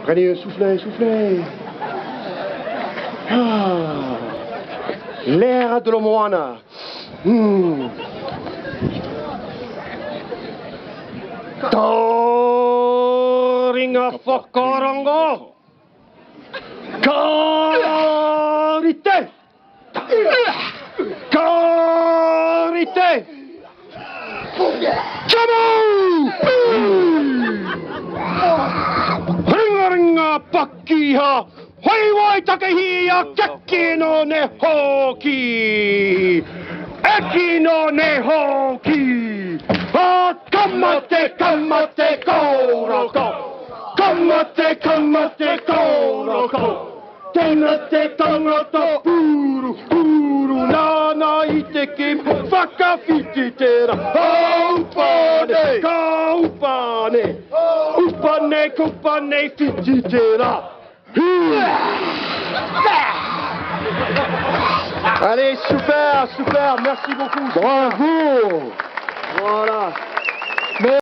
Prenez, soufflez, soufflez. Ah, l'air de l'Omoana. Mm. Taringa whakarongo. Ka rite! Ka rite! Jamu! Ringaringa pakiha, waiwai takehia kekino ne hoki! Ekino ne hoki! A kamate kamate koroko! Kamate kamate koroko! Tena te tangata pūru, pūru nāna i te ki whakawhiti tērā. Upane, ka upane, upane, kupane, whiti tērā. Allez, super, super, merci beaucoup. Bravo Voilà.